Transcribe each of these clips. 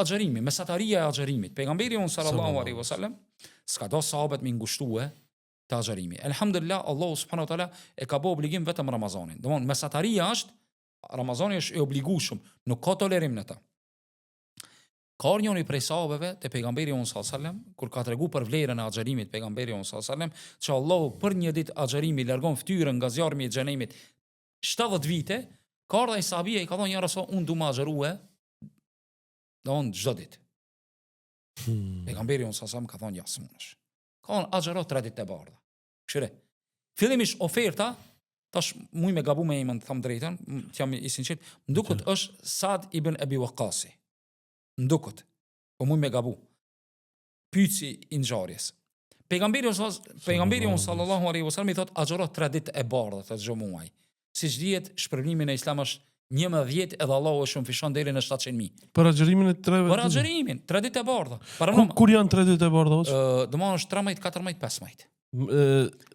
agjërimi, mesataria e agjërimit. Pejgamberi jonë sallallahu alaihi wasallam s'ka do sahabët me ngushtue te agjërimi. Elhamdulillah Allahu subhanahu wa taala e ka bë obligim vetëm Ramazanin. Domthon mesataria është Ramazani është i obligueshëm, nuk ka tolerim në të. Ka ardhur njëri prej sahabeve te pejgamberi jonë sallallahu alaihi wasallam, kur ka tregu për vlerën e agjërimit pejgamberi jonë sallallahu alaihi wasallam, që Allahu për një ditë agjërimi largon fytyrën nga zjarmi i xhenemit 70 vite, ka ardhur ai sahabia i ka thonë ja Rasul, unë du me agjërue, domthon çdo ditë. Hmm. Pejgamberi jonë sallallahu alaihi wasallam ka thonë ja s'munësh. Ka thonë agjëro tre ditë të bardha. Kqyre. Fillimisht oferta, tash muj me gabu me emën, të tham drejtën, të jam i sinqert, më duket është Sad ibn Abi Waqqasi. Më duket. Po muj me gabu. Pyetësi i ngjarjes. Pejgamberi pejgamberi jonë sallallahu alaihi wasallam i thot agjëro tre ditë e bardha të çdo muaj. Siç dihet, shpërblimi në Islam është 11 edhe Allahu e shumëfishon deri në 700.000. Për agjërimin e tre Për agjërimin, tre ditë e bardha. Para Kur, kur janë tre ditë e bardha? Ë, domethënë është 13, 14, 15. Ë,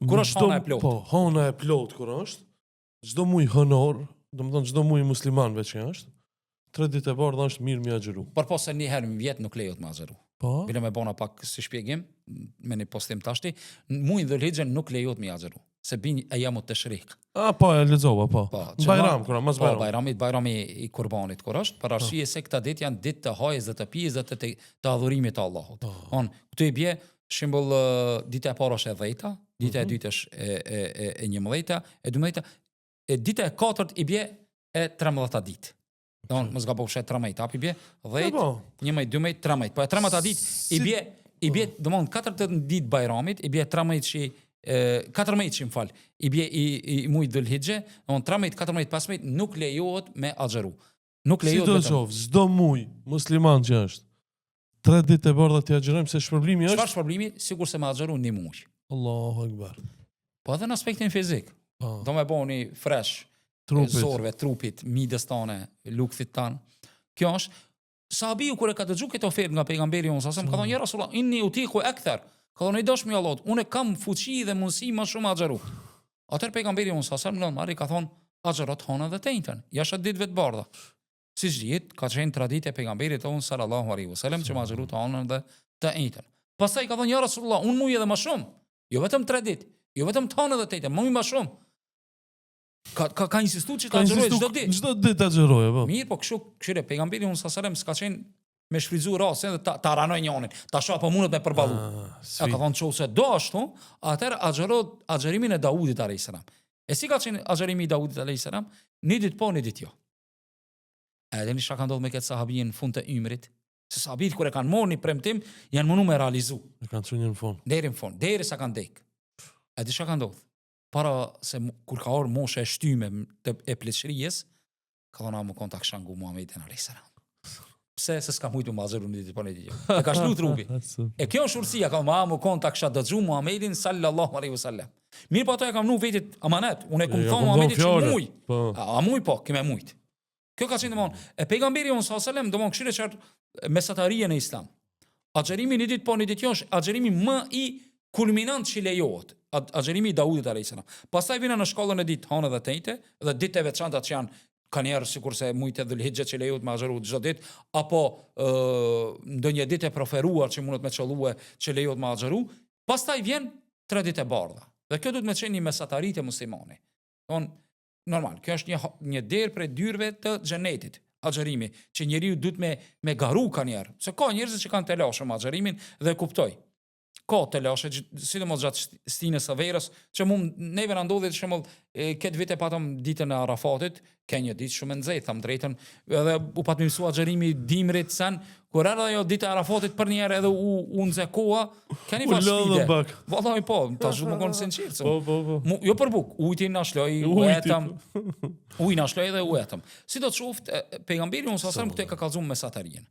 kur është hona e plotë? Po, hona e plotë kur është? Çdo muj hënor, domethënë çdo muj muslimanëve që është, tre ditë e bardha është mirë me agjëru. Përpos se një herë në vjet nuk lejohet me agjëru. Po. Bile me bona pak si shpjegim me një postim tashti, mujin Dhulhixhe nuk lejohet me agjëru, se bin ejamu teshrik. A, po, e lexova, po. Po, Bajram, kur, mas po, Bajram. Po, Bajramit, Bajrami i Kurbanit, kur është, për po. arsye se këta ditë janë ditë të hajës dhe të pijes dhe të, të, të adhurimit të Allahut. Po. On, këtu i bje, shembull, dita e parë është e dhejta, dita e mhm. dytë është e, e, e, e njëmdhejta, e dymdhejta, e dita e katërt i bje e 13-ta ditë. Do mos gabofsha e 13, apo i bje 10, po. 11, 12, 13. Po e 13-ta ditë i bje i bje, po. domthon katërt ditë Bajramit, i bje 13 që e 14 që më fal, i bje i i, i mujit Dhulhixhe, domthon 13, 14, 15 nuk lejohet me agjëru. Nuk lejohet. Sido qoftë, çdo muj musliman që është. Tre ditë e bardha t'i agjërojmë se shpërblimi është. Çfarë shpërblimi? Sikurse me agjëru një muaj. Allahu akbar. Po edhe në aspektin fizik. Po. Do me bo një fresh trupit. zorve, trupit, midës tane, lukthit tanë. Kjo është Sahabiu kur e ka dëgju këtë ofertë nga pejgamberi jonë, sa ka thonë ja Rasulullah, inni utiku ekther. Ka thonë i dashmi i Allahut, unë kam fuqi dhe mundësi më shumë agjëru. Atëherë pejgamberi jonë sa sa normal i ka thonë agjëro të hanën dhe të enjten, jashtë ditëve të bardha. Siç dihet, ka qenë traditë e pejgamberit tonë sallallahu alaihi wasallam që me agjëru të hanën dhe të enjten. Pastaj ka thonë ja Rasulullah, unë muj edhe më shumë. Jo vetëm tre ditë, jo vetëm të hanën dhe të enjten, muj më shumë. Ka ka ka insistuar që të agjërojë çdo ditë. Çdo ditë të agjërojë, po. Mirë, po kështu, këshyre pejgamberi jonë sallallahu alaihi wasallam s'ka qenë me shfrytzu rastin dhe ta, ta ranoj njonin, ta shoh apo mundet me përballu. Ah, A ka thonë qoftë se do ashtu, atëherë agjëro agjërimin e Daudit alayhis salam. E si ka qenë agjërimi i Daudit alayhis salam? Një ditë po, një ditë jo. A e dini çka ka ndodhur me këtë sahabin në fund të ymrit? Se sahabit kur e kanë marrë një premtim, janë mundu me realizu. E kanë çuar në fund. Deri në fund, deri sa kanë dek. A di çka ka ndodhur? Para se kur ka ardhur mosha e shtyme të e pleqërisë, ka thonë a me kon ta kisha ngu Muhammedin alayhis salam. Pse se s'ka mujtu me agjëru një ditë po një ditë. Jo. E ka shlu trupi. E kjo është urësia, ka ma me kon ta kisha dëgju Muhammedin sallallahu alaihi wasallam. Mirë po ato e kam vnu vetit amanet, unë e kum thonë Muhammedit që muj. Po. A, a muj po, kime mujt. Kjo ka qenë domthon, e pejgamberi jonë sallallahu alaihi wasallam domthon këshyre çfarë mesatarie në islam. Agjërimi një ditë po një ditë jo është agjërimi më i kulminant që lejohet. Agjërimi i Daudit alayhis salam. Pastaj vjen në shkallën e dytë hanë dhe të enjte dhe ditë e veçanta që janë kanjëherë sikurse mujt e Dhulhixhe që lejohet me agjëru çdo ditë apo ë ndonjë ditë e preferuar që mundet me qëllue që lejohet me agjëru, pastaj vjen tre ditë e bardha. Dhe kjo duhet me qenë një mesatari te muslimani. Don normal, kjo është një një derë prej dyerve të xhenetit, agjërimi, që njeriu duhet me me garu kanjëherë. Se ka njerëz që kanë telashe me agjërimin dhe e kuptoj. Ka telashe, sidomos gjatë stinës së verës, që mund neve na ndodhi për shembull këtë vit e patëm ditën e Arafatit, ke një ditë shumë e nxehtë, tham drejtën, edhe u pat mësu agjërimi dimrit sen, kur erdhi ajo dita e Arafatit për një herë edhe u u nxe koha, ke një farë sfide. Vallahi po, tash me konë sinqert. Po, po, po. Mu, jo për buk, ujti na shloi, u etëm. Uji na shloi dhe u etëm. Sido të qoftë, pejgamberi jonë sallallahu alajhi wasallam këtë ka kallzuar mesatarinë.